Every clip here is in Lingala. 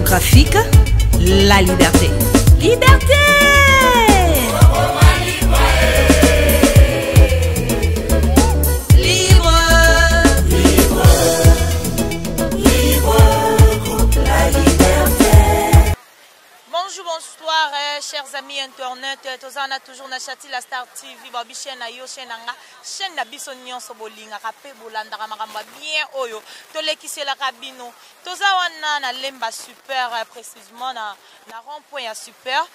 Démographique, la liberté. Liberté! Libre! Libre, libre, la liberté. Bonjour, bonsoir, eh, chers amis internet. Eh, tozana toujours na Chati la Star TV, babi chaîne na yo, chaîne na nga, chaîne na biso nyonso bolingaka pe bolandaka makambo ya bien oyo tolekiselaka bino. Toza wana na Lemba Super, eh, précisément na, na rond point ya Super.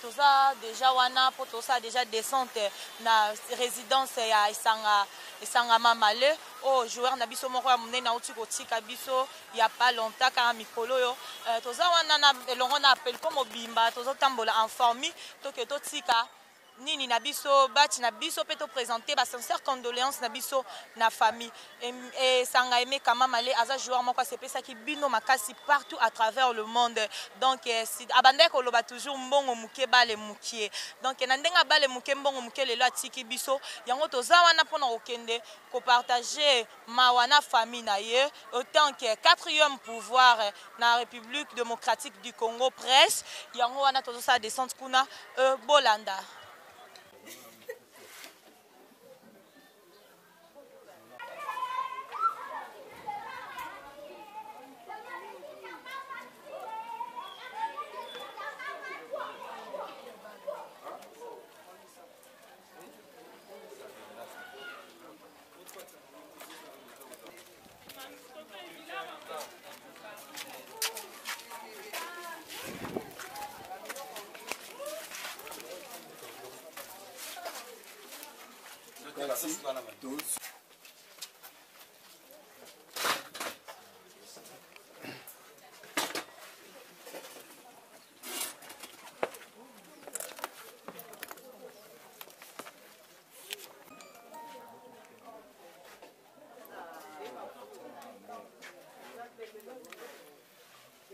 Toza déjà wana po tosa déjà descente na résidence ya Esanga, Esanga Mamale. Oh, joueur na biso moko ya monene auti kotika biso ya pas longtemps kaka mikolo oyo. Toza wana na elongo na Apelco mobimba, tozotambola en famille, toke totika nini na biso, batch na biso pe to présenter ba sincères condoléances na biso na famille. Esanga Emeka Mamale aza joueur moko asepesaki bino makasi partout à travers le monde. Donc, si, abandaki koloba toujours mbongo moke bale mokie. Donc, na ndenge bale moke mbongo moke lelo atiki biso, yango toza wana mpona kokende kopartager mawa na famille na ye autant que quatrième pouvoir na République démocratique du Congo presse. Yango wana tozosala descente kuna Bolanda.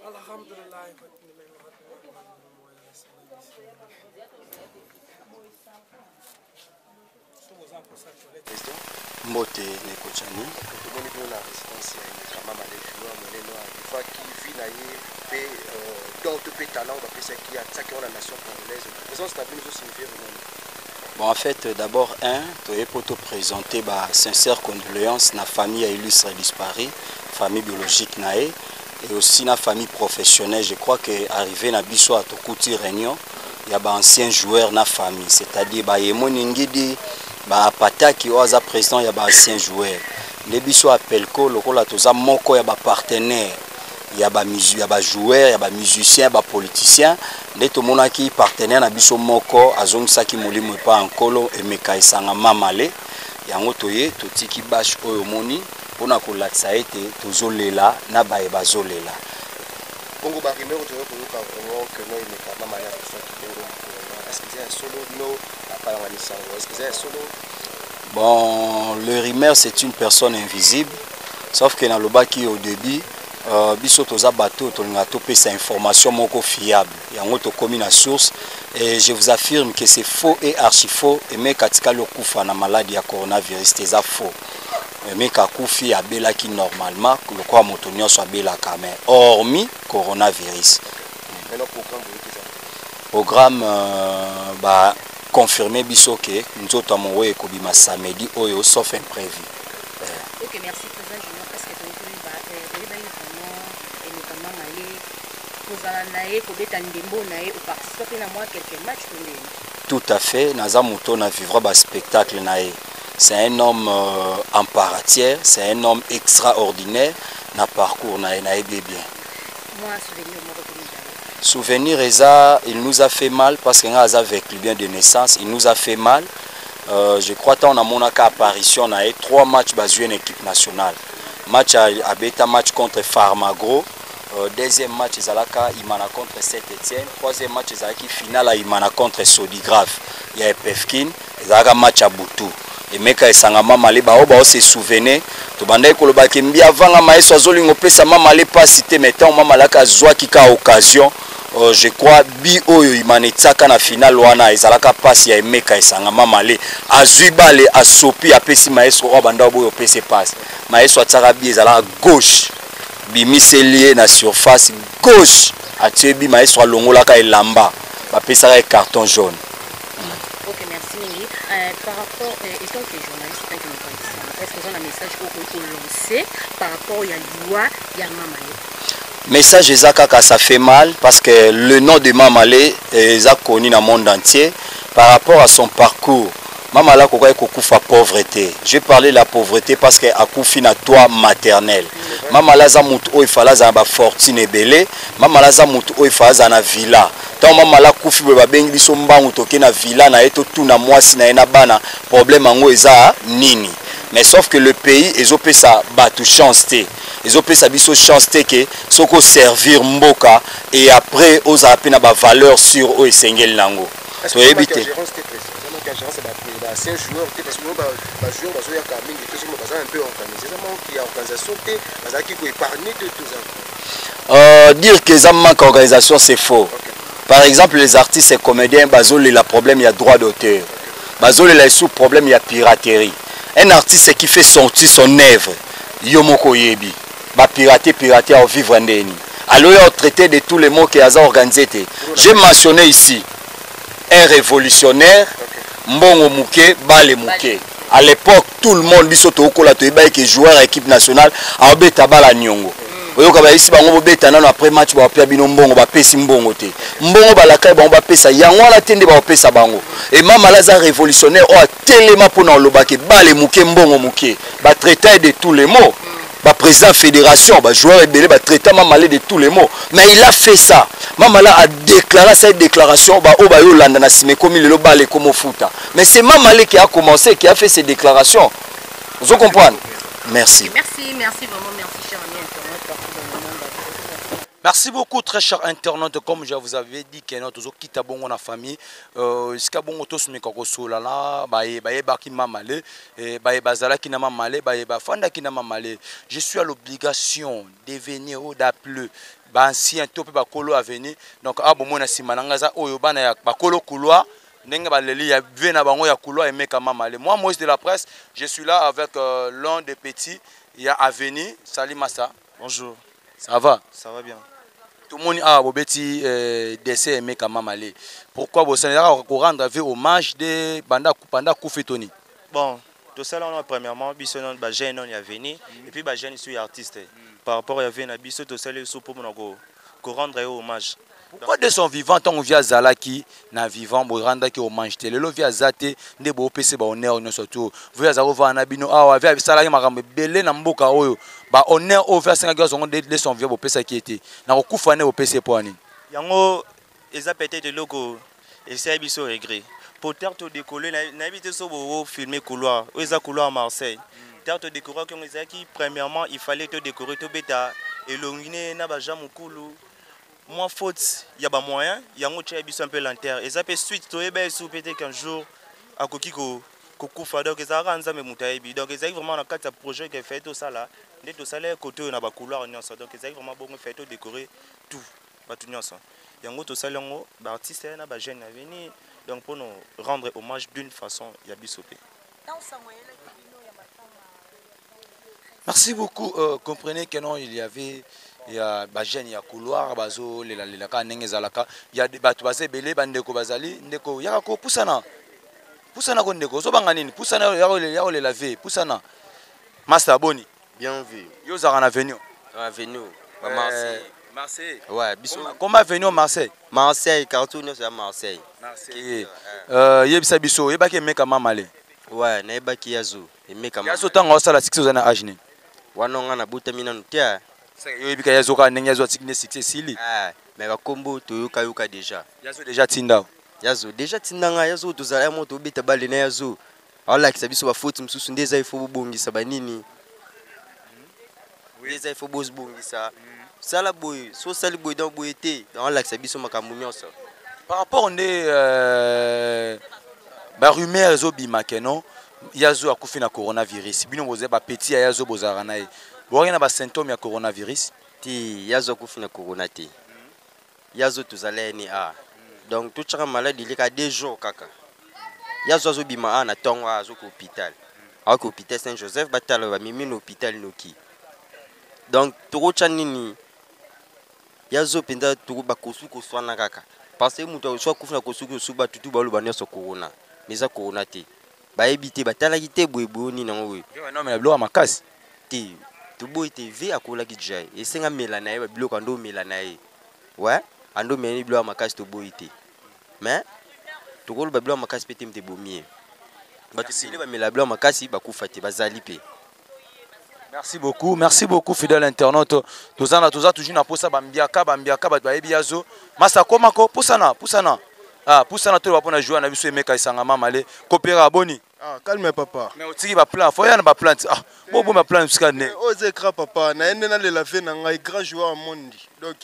Alhamdulillah. Mbote ndeko Chani. Tomoni bino na résidence ya Emeka Mamale, joueur monene oyo adefaki vie na ye mpe don to mpe talent oyo bapesaki atiaki yango na nation congolaise. Présence na bino ezosignifie vraiment? Bon, en fait, d'abord, un, toye po to présenter ba sincères condoléances na famille ya illustre disparu, famille biologique na ye, et aussi na famille professionnelle. Je crois que arrivé na biso à tokuti réunion, il y a ba anciens joueurs na famille, c'est-à-dire ba Yemoni Ngidi, ba Apataki oyo aza président ya ba anciens joueurs. Nde biso Apelco lokola toza moko ya ba partenaire ya ba ya ba joueurs, ya ba musiciens, ya ba politiciens, nde tomonaki partenaire na biso moko azongisaki molimo epa Nkolo Emeka Esanga Mamale. Yango toye totiki bâche oyo omoni mpona kolakisa ete tozolela na baye bazolela. Bongo ba rumeur toyo koyoka vraiment que no Emeka Mamale akufaki bongo mokolo. Est-ce que c'est ya solo no apalanganisa yango? Est-ce que c'est ya solo? Bon, le rumeur c'est une personne invisible, sauf que nalobaki au début, biso toza bato tolinga topesa information moko fiable, yango tokomi na source, et je vous affirme que c'est faux et archi faux. Emeka atikali okufa na maladie ya coronavirus, eza faux. Emeka akufi abelaki normalement lokola moto nyonso abelaka, mais hormis coronavirus. Maintenant, programme boyoki eza? Programme ba confirmer biso ke nzoto ya mowe ekobima samedi oyo sauf imprévu. Ok, merci président Junior. Est-ce que toyebaki vraiment Emeka Mamale kozala na ye kobeta ndembo na ye oparticipe mpe na mwa quelques matchs to ndeni? Tout à fait, naza moto na vivra ba spectacle na ye. C'est un homme en part entière, c'est un homme extraordinaire na parcours na ye, na yebi bien. Moi, souvenir moko to mibale. Souvenir eza, il nous a fait mal parce que nga aza avec le bien de naissance, il nous a fait mal. Je crois tant na monaka apparition na ye 3 matchs bazui une équipe nationale. Match a beta match contre Pharmagro. Deuxième match ezalaka Imana contre Saint-Étienne. Troisième match ezalaki finale ya Imana contre Sodigraphe ya Epefkin. Ezalaka match ya butu. Emeka Esanga Mamale ba oyo bao se souvenir, tobandaki koloba ke mbi avanga maestro azolinga opesa Mamale pasi te, mais ntango Mamale aka azwaki ka occasion, je crois bi oyo Imana etiaka na finale wana ezalaka pasi ya Emeka Esanga Mamale azwi bale asopi apesi maestro oyo abanda boyo opesi pasi. Maestro atiaka bi ezalaka gauche. Bimiseli ye na surface gauche, atie bi, maestro alongolaka elamba, bapesaka ye carton jaune. Ok, merci mingi. Par rapport, étant que journaliste, étant que mopanzi, est-ce que oza na message oyo okoki kolancer par rapport ya liwa ya Mamale? Message eza kaka, ça fait mal parce que le nom de Mamale eza connu dans le monde entier par rapport à son parcours. Mamale akokaki kokufa pauvreté. Je parlais de la pauvreté parce que akufi na toit maternel. Mamale aza mutu oyo efala aza na bafortune ebele. Mamale aza mutu oyo efala aza na villa. Ntango Mamale akufi boye, babengi biso mbangu, toke na villa na ye, totuna mwasi na ye na bana, problème yango eza nini. Mais sauf que le pays ezopesa bato chance te, ezopesa biso chance te ke soki oservir mboka et après ozala mpe na bavaleur sur oyo esengeli nango, toyebi te. Gérance baancien joueur te, parce que bajoueur bazoyaka mingi te, soki baza un peu organisé, eza manque ya organisation te, bazalaki koépargne te, toza Dire que eza manque organisation, c'est faux. Par exemple, les artistes et comédiens bazolela problème ya droit d'auteur, bazolela esu problème ya piraterie. Un artiste qui fait sortir son œuvre, yo moko oyebi, bapirate pirate, aovivre ndeni? Alors oyo traité de tous les mots ke aza organisé te. J'ai mentionné ici un révolutionnaire, mbongo moke, bale moke. À l'époque, tout le monde, biso tokola, toyebaki ke joueur ya équipe nationale aobeta bala niongo. Oyoka bayesi bango, bobeta nano, après match bapia bino mbongo. Bapesi mbongo te, mbongo balakai bango bapesa yango wana te nde baopesa bango. E Mamala aza révolutionnaire oyo atelema mpona olobaki bale moke, mbongo moke, batraita de tous les mots, baprésident fédération, bajoueur ebele batraita Mamale de tous les mots, mais il a fait ça. Mamala a déclaré sa déclaration, baoyo bayolanda na nsima, ekomi lelo bale ekomofuta. Mais c'est Mamale qui a commencé, qui a fait ces déclarations. Vous comprendre? Merci. Merci, merci vraiment, merci, cher ami internaute partout dans le monde. Merci beaucoup, très cher internaute. Comme je vous avais dit, que notre kita bongo na famille, esika bongo tosumika kosola na baye bayebaki Mamale, baye bazalaki na Mamale, baye bafandaki na Mamale. Je suis à l'obligation de venir ou d'appeler baancien to mpe bakolo avenir. Donc awa bomona nsima na ngai eza oyo bana ya bakolo couloir, ndenge baleli ya vie na bango ya couloir, Emeka Mamale. Moi, Moïse de la presse, je suis là avec l'un des petits ya avenir. Sali masa. Bonjour. Ça va? Ça va bien. Tomoni awa bobeti décès Emeka Mamale. Pourquoi bosalelaka korendre vie hommage de banda banda kufi toni? Bon, tosala wana, premièrement biso nano bajeune nano ya avenir et puis bajeune so ya artiste, par rapport ya vie na biso, tosali biso mpo mona korendre ye hommage. Pourquoi de son vivant, ntango vie azalaki na vivant, borandaki hommage te? Lelo vie aza te nde boopesa bahonneur nyonso to vie aza kovanda na bino awa. Vie asalaki makambo ebele na mboka oyo, bahonneur oyo vie asengaki azongo de son vivant, bopesaki ye te. Na kokufa nde bopesi ye, mpo ya nini? Yango eza peut-être eloko esali biso regret po terre todécolle. Nayebi te so bofilme couloir oyo eza couloir Marseille. Terre todécoraki yango, ezalaki premièrement il fallait todécore, tobeta elongi ne na bajean mokulu. Mwa faute ya bamoyen yango tia biso un peu lenteur. Eza mpe suite toyeba esu peut-être qu'un jour akoki kokufa. Donc ezalaka Nzambe moto ayebi. Donc ezalaki vraiment na kati ya projet ke fallait tosala nde tosala kote oyo na bacouloir nyonso. Donc ezalaki vraiment bongo, fallait todécorer tout, bato nyonso. Yango tosali yango, baartiste na bajeune ya avenir, donc mpona rendre hommage d'une façon ya biso mpe. Merci beaucoup. Comprenez que non, il y avait, il y a bajeune ya couloir bazolela kaka ndenge ezalaka ya bato baza ebele. Bandeko bazali, ndeko yaka ko pusana, pusana ko ndeko, ozobanga nini? Pusana, ya kolela ve, pusana. Master, boni? Bien vu. Yo ozalaka na avenue? Avenue ba Marseille. Marseille. Ouais, biso. Comment, avenue Marseille? Marseille, quartier nyonso ya Marseille. Marseille. Yebisa biso, oyebaki Emeka Mamale? Ouais, nayebaki Yazo, Emeka. Yazo, ntango osala succès, oza na age nini? Wana nga nabotami nanu te. Ah. Yo oyebika Yazo kaka ndenge Yazo atiki nde succès esili? Ah, mais bakombo toyokayoka déjà. Yazo déjà tinda? Yazo déjà tindanga. Yazo tozala ya mo, tobeta bale na Yazo, aolakisa biso bafaute mosusu nde eza, ifo bobongisa banini, nde eza ifo bobongisa, sala boye, so osali boye, donc boye te. Donc aolakisa biso makambo nyonso. Par rapport nde barumeur ezobima ke non, Yazo akufi na coronavirus, bino boza bapeti ya Yazo, bozalaka na ye, bokaki na basymptôme ya coronavirus? Te, Yazo akufi na corona te. Yazo tozala ye ni a, donc totyaka maladi eleka 2 jours kaka. Yazo azobima a na ntongo, a azoka hôpital, aoki hôpital Saint Joseph, batala bamemi na hôpital noki. Donc tokotya nini ya zo mpenza bakosu koswana kaka parce que moto so akufi na kosuki osu bato tu baloba nyonso corona, mais eza corona te, bayebi te, batalaki te boyeboye nini yango boye. Nomela biloko ya makasi. Te, toboyi te. Ve akolaki ja, esenga mela na ye babiloko, ando omela na ye, ouais, ando omela biloko ya makasi, toboyi te. Mais tokoloba biloko ya makasi mpe te, mte ebomi ye. Bato ebele bamela biloko ya makasi bakufa te, bazali mpe. Merci beaucoup, merci beaucoup, fidèle internaute. Toza toza toujours na posa bambiaka bambiaka, bato bayebi yazo. Masa komako pusana pusana. Ah, pusana to ba pona jouer na biso Emeka Esanga Mamale. Kopera boni. Ah, calme papa. Mais otiki ba plan, faut ya na ba plan. Ah, bo bo ba plan jusqu'à ne. Oyo eza écran papa, na ye nde nalela ve na ngai, grand joueur ya mondi. Donc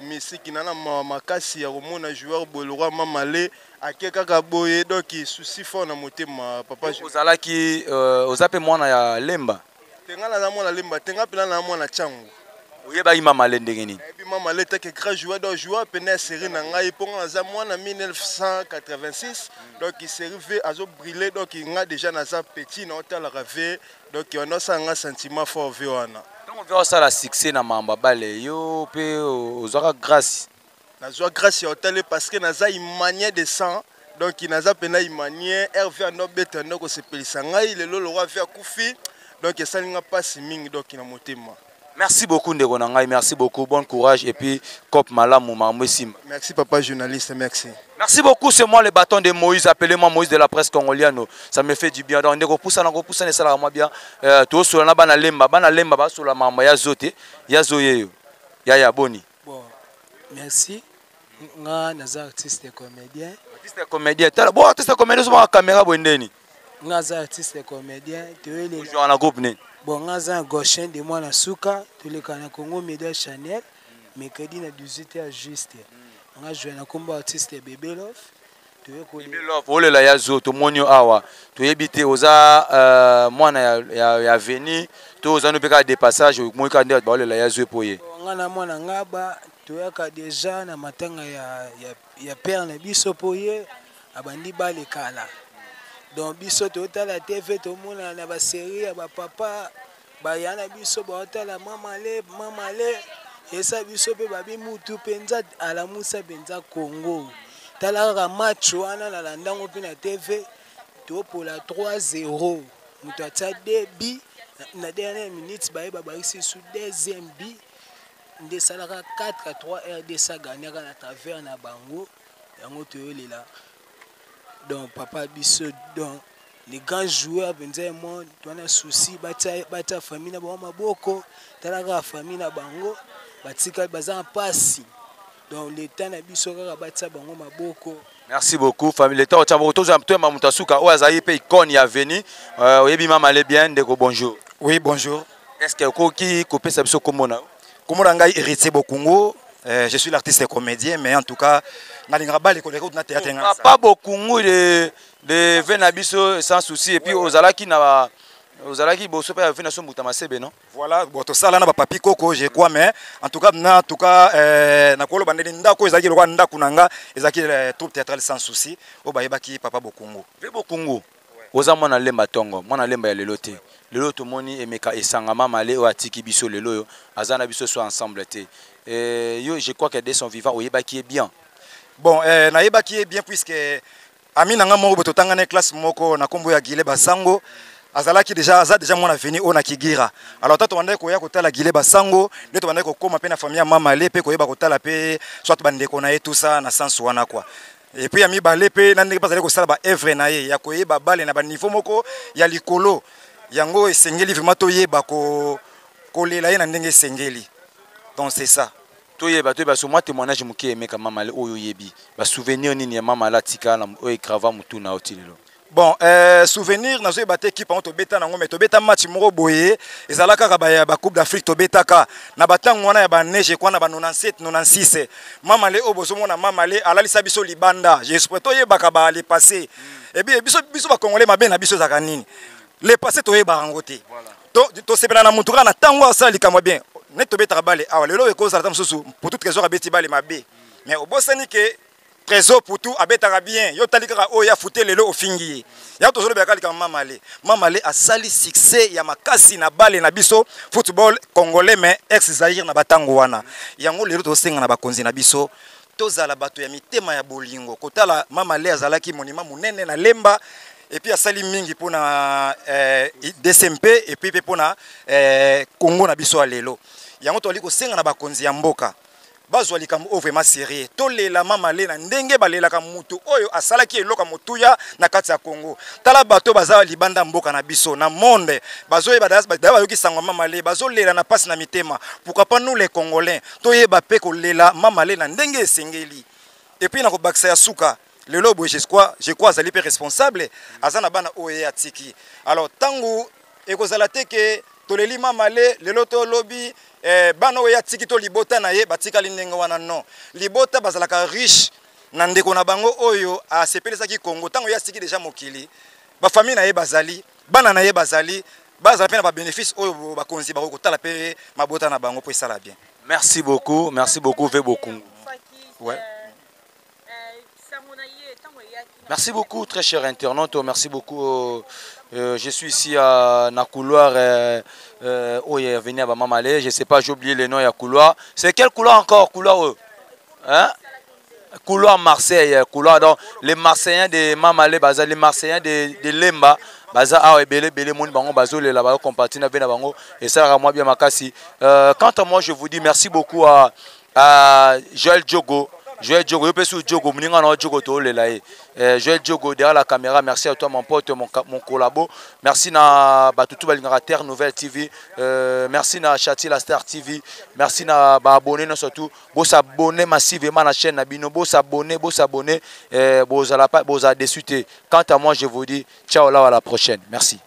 misiki na na mawa makasi ya komona joueur boye lokwa Mamale ake kaka boye, donc souci fort na motema papa. Ozalaki oza mpe mwana ya Lemba? Te, ngai naza mwana Lemba te, ngai mpena na mwana Ntiango. Oyebaki Mamale ndenge nini? Nayebi Mamale take grand joueur, donc joueur pene ya série na ngai, mpo ngai naza mwana 1986. Donc série v azobrille, donc nga déjà naza petit, naotalaka v, donc wana osala nga sentiment fort v wana. Ntango mpe osala succès na mambo ya bale, yo mpe ozwaka grâce? Nazwa grâce ya otale parce que naza imanien de sang, donc naza mpena imanien. Herve ando obeta, ando kosepelisa ngai. Lelo lokwa v akufi, donc esali nga mpasi mingi, donc na motema. Merci beaucoup ndeko na ngai, merci beaucoup, bon courage et puis cop malamu makambo esimba. Merci papa journaliste, merci. Merci beaucoup, c'est moi le bâton de Moïse, appelez-moi Moïse de la presse congolienne. Ça me fait du bien. Donc ndeko pusana ko pusana esalaka mwa bien. Tosola na bana Lemba, bana Lemba basola makambo ya zo te, ya zo yeyo. Ya ya boni. Bon, merci. Nga naza artiste comédien. Artiste comédien. Tala, bon artiste comédien so ba caméra boye ndeni. Nga aza artiste comédien, toyelela. Ozwa na groupe nini? Bon, nga aza gauchien de mwana suka, toleka na Congo Media Channel mercredi na 18h juste. Nga joue na kombo artiste Bebe Love. Bebe Love, olela ya zo, tomoni yo awa. Toyebi te oza mwana ya veni to oza no mpe kaka de passage, omoni kaka nde bato baolela ya zo epo ye. Bon, nga na mwana ngaba toyaka deja na matanga ya père na biso, mpo ye abandi bale kala. Donc biso totala TV, tomona na baserie ya bapapa baya na biso baotala Mamale. Mamale esa biso mpe babi mutu mpenza alamusa mpenza Congo. Tala kaka match wana, nalandango mpe na TV, topola 3-0, moto atia 2 bi na dernière minute, bayeba bakisi su deuxième bi, nde esalaka 4-3. RDC agagnaka na travers na bango. Yango toyolela donc papa biso, donc les grands joueurs mpenza ya monde. Towana souci batia famille na bango maboko. Tala kaka famille na bango batikali baza na mpasi, donc l'état na biso kaka batia bango maboko. Merci beaucoup famille, l'état otya bango. Tozwa toyamba moto asuka oyo azali mpe icône ya veni. Oyebi Mamale bien, ndeko, bonjour. Oui, bonjour. Est ce que okoki kopesa biso kombo na yo? Kombo na ngai Héritier Bokungu. Je suis l'artiste comédien, mais en tout cas nalingaka bale koleka kutu na théâtre nga. Papa Bokungu de ve na biso sans souci, et puis ozalaki na ozalaki boso mpe ya ve na so mbuta masebe, non? Voilà, bon, tosala na bapapi koko, je crois, mais en tout cas na en tout cas nakoloba ndeni ndako ezalaki lokola ndako na nga, ezalaki troupe théâtrale sans souci oyo bayebaki papa Bokungu. Ve Bokungu, oza mwana Lemba ntongo, mwana Lemba ya lelo te. Lelo tomoni Emeka Esanga Mamale oyo atiki biso lelo, oyo aza na biso so ensemble te. Yo, je crois que de son vivant oyebaki ye bien. Bon, nayebaki ye bien puisque ami na nga moko boye totanga na classe moko na nkombo ya Gile Basango azalaki déjà, aza déjà mwana veni oyo na Kigira. Alors ta tobandaki koya kotala Gile Basango, nde tobandaki kokóma mpe na famille ya Mamale mpe koyeba kotala mpe soit bandeko na ye, tout ça na sens wana quoi. Et puis ya mibale mpe na ndenge mpe azali kosala baœuvre na ye ya koyeba bale na baniveau moko ya likolo, yango esengeli vraiment toyeba kolela ye na ndenge esengeli. Donc c'est ça. Toyeba so mwa témoignage moke Emeka Mamale oyo oyebi, basouvenir nini ya Mamale atika na oyo egrava motu na yo ti lelo? Bon, souvenir nazoyeba te équipe yango tobeta nango, mais tobeta match moko boye, ezala kaka ba Coupe d'Afrique, tobetaka na batango wana ya baneige kwa na ba 97 96. Mamale oyo bozomona, Mamale alalisa biso libanda. J'espère toyebaka ba le passé. Ebi biso bacongolais, mabe na biso ezalaka nini? Le passé toyebaka yango te. Tosepela na motu kaka na ntango asala likambo ya bien. Neti tobetaka bale awa lelo, ekozala ta mosusu pour toute raison abeti bale mabe, mais obosani ke Trésor Putu abetaka bien, yo tali kaka oyo afute lelo ofingi ye. Yango tozolobela kaka likambo Mamale. Mamale asali succès ya makasi na bale na biso football congolais mais ex Zaïre na batango wana. Yango lelo tozosenga na bakonzi na biso tozala bato ya mitema ya bolingo. Kotala Mamale azalaki monument monene na Lemba et puis asali mingi mpona eh, DCMP et puis mpe mpona eh, Congo na biso ya lelo. Yango tozali kosenga na bakonzi ya mboka bazwa likambo oyo vraiment sérieux. Tolela Mama Lena ndenge balelaka mutu oyo asalaki eloko ya motuya na kati ya Congo. Tala bato baza libanda mboka na biso na monde, bazoyeba da bayoki sango Mama Le, bazolela na pasi na mitema. Pourquoi pas nous les Congolais toyeba pe kolela Mama Le na ndenge esengeli. Et puis na kobakisa ya suka lelo boye, je crois azali pe responsable, aza na bana oyo ye atiki. Alors tangu ekozala te ke toleli Mama Le lelo to lobi eh, bana oyo atiki to libota na ye batikali ndenge wana. Non, libota bazalaka riche na ndeko na bango oyo asepelisaki Congo. Ntango ye atiki deja mokili, bafamille na ye bazali, bana na ye bazali, bazala mpe na babénéfice oyo bakonzi bakoki kotala mpe mabota na bango mpo esala bien. Merci beaucoup, merci beaucoup ve Bokungu. Ouais. Merci beaucoup, très cher internaute. Merci beaucoup. Je suis ici à na couloir euh, où est venu à Mamale. Je sais pas, j'ai oublié le nom ya couloir. C'est quel couloir encore? Couloir hein? Couloir Marseille, couloir donc les Marseillais de Mamale, baza les Marseillais de Lemba, baza awa ebele ebele moni bango bazolela bazo compatir na bena bango et ça moi bien makasi. Quant à moi, je vous dis merci beaucoup à Joël Diogo. Joël Diogo, yo pesu Diogo, moninga na Diogo to lela ye. Joël Diogo derrière la caméra, merci à toi mon pote, mon collabo. Merci na batutu balingaka Terre Nouvelle TV. Merci na Chati la Star TV. Merci na ba abonné non surtout. Bo s'abonner massivement na chaîne na bino, bo s'abonner, bo s'abonner, bozala pas, bozala déçu te. Quant à moi, je vous dis ciao là à la prochaine. Merci.